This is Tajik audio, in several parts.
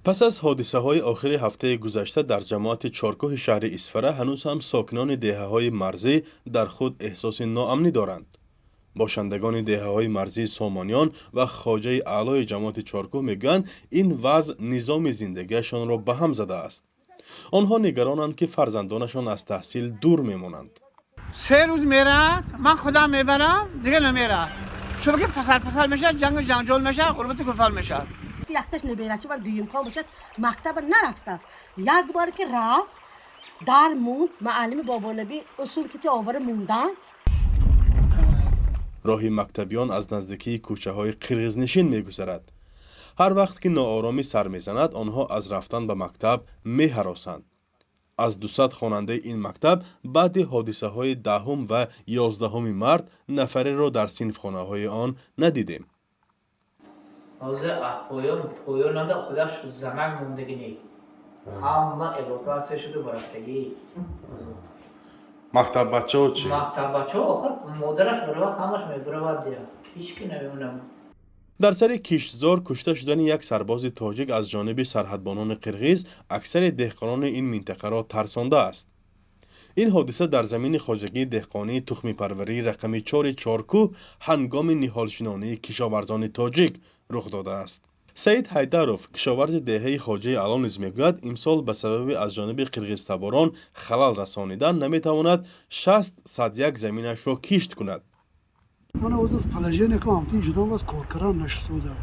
Пас аз ҳодисаҳои охири ҳафтаи гузашта дар ҷамоати Чоркӯҳи шаҳри Исфара, ҳанӯз ҳам сокинони деҳаҳои марзӣ дар худ эҳсоси ноамнӣ доранд. Бошандагони деҳаҳои марзии Сомониён ва Хоҷаи Аълои ҷамоати Чоркӯҳ мегӯянд, ин вазъ низоми зиндагиашонро ба ҳам задааст. Онҳо нигаронанд, ки фарзандонашон аз таҳсил дур мемонанд. 3 рӯз мерад, ман худам мебарам, дига намерад, чунки пасар пасар мешавад, ҷангу ҷанҷол мешавад, ғурбати кулфат мешавад. Якташ наберачи ман дуюмхон бошад, мактаба нарафтааст. Як бор ки рафт, дар монд, муаллими Бобонаби усул ки овара мондан. Роҳи мактабиён аз наздикии кӯчаҳои қирғизнишин мегузарад. Ҳар вақт ки нооромӣ сар мезанад, онҳо аз рафтан ба мактаб меҳаросанд. Аз 200 хонандаи ин мактаб баъди ҳодисаҳои 10-ум ва 11-уми март нафареро дар синфхонаҳои он надидем. Ҳозир поён поён нада, худаш занак мондагӣ не, ҳама эвакуатсия шуду барафтагӣ. Мактаббачаҳо чӣ? Мактаббачаҳо охир модараш барава, ҳамаш мебаравад, дия ҳеч ки намемонам. Дар сари киштзор кушта шудани як сарбози тоҷик аз ҷониби сарҳадбонони қирғиз аксари деҳқонони ин минтақаро тарсондааст. Ин ҳодиса дар замини хоҷагии деҳқонии тухмипарварии рақами чори Чоркӯҳ ҳангоми ниҳолшинонии кишоварзони тоҷик рух додааст. Саид Ҳайдаров, кишоварзи деҳаи Хоҷаи Аъло, низ мегӯяд, имсол ба сабаби аз ҷониби қирғизтаборон халал расонидан наметавонад 60 як заминашро кишт кунад. Мана ҳозир положение ко ҳамтин ҷудом аст, кор кардан нашуда,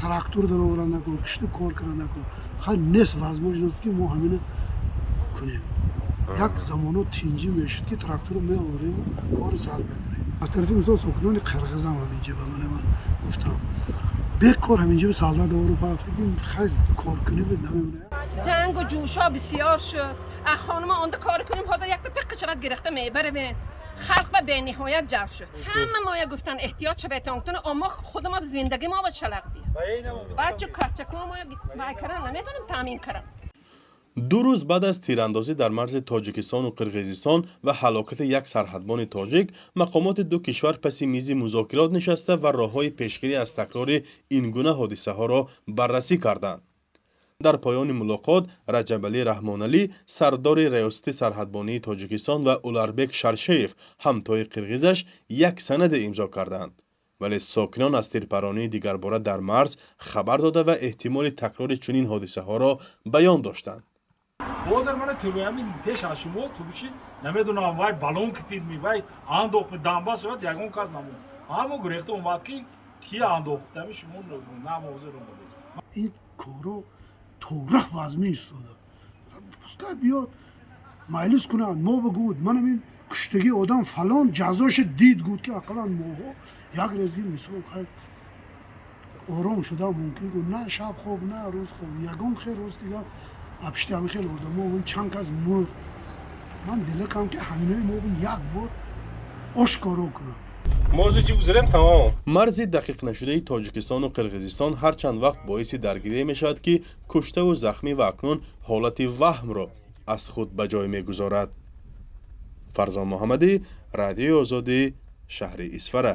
трактор даровардан нако, кишту кор кардан нако. Хай, нест возможность, ки мо ҳамина кунем. Як замоно тинҷӣ мешуд, ки тракторро меоварем, кору сар мекунем. Аз тарафи, мисол, сокинони қирғизам ҳаминҷа ба ман гуфтам, бекор ҳаминҷа солдат овару пафтаги, хайр, коркунӣ намемонад. Ҷангу ҷӯшо бисёр шуд. А хонума онда кор кунем, ҳода якта пиққа шавад, гирифта мебаравем. Халқ ба бениҳоят ҷав шуд. Ҳама моя гуфтан, эҳтиёт шавед, гуфтан, мо худама зиндаги мо ба шалақ дид. Бачу качако моя вай каран наметонем, таъмин карам. 2 рӯз баъд аз тирандозӣ дар марзи Тоҷикистону Қирғизистон ва ҳалокати як сарҳадбони тоҷик, мақомоти ду кишвар паси мизи музокирот нишаста ва роҳҳои пешгирӣ аз такрори ин гуна ҳодисаҳоро баррасӣ карданд. Дар поёни мулоқот Раҷабалӣ Раҳмоналӣ, сардори Раёсати сарҳадбонии Тоҷикистон, ва Уларбек Шаршеев, ҳамтои қирғизаш, як санаде имзо карданд, вале сокинон аз тирпаронии дигарбора дар марз хабар дода ва эҳтимоли такрори чунин ҳодисаҳоро баён доштанд. Ҳозир мана ҳамин пеш аз шумо тубиши, намедонам, вай балон кифидми, вай андохтми, дамба шавад, ягон кас намуд, ҳамо гурехта омад, ки ки андохтами шумо нам ҳозир омадед. Ин коро тора вазмин истода. Пускай биёд, майлис кунад, мо бигӯд, ман ҳамин куштагии одам фалон ҷазоша дид, гуд, ки ақаллан моҳо як резги, мисол, хай, ором шуда мумкин гуд. На шаб хоб, на рӯз хоб, ягон хел рост дигар апишти ҳамин хел одамо чанд кас мурд. Ман дилакам, ки ҳаминои мо як бор ошкоро кунам. Марзи дақиқнашудаи Тоҷикистону Қирғизистон ҳар чанд вақт боиси даргирие мешавад, ки куштаву захмӣ ва акнун ҳолати ваҳмро аз худ ба ҷой мегузорад. Фарзон Муҳаммадӣ, Радиои Озодӣ, шаҳри Исфара.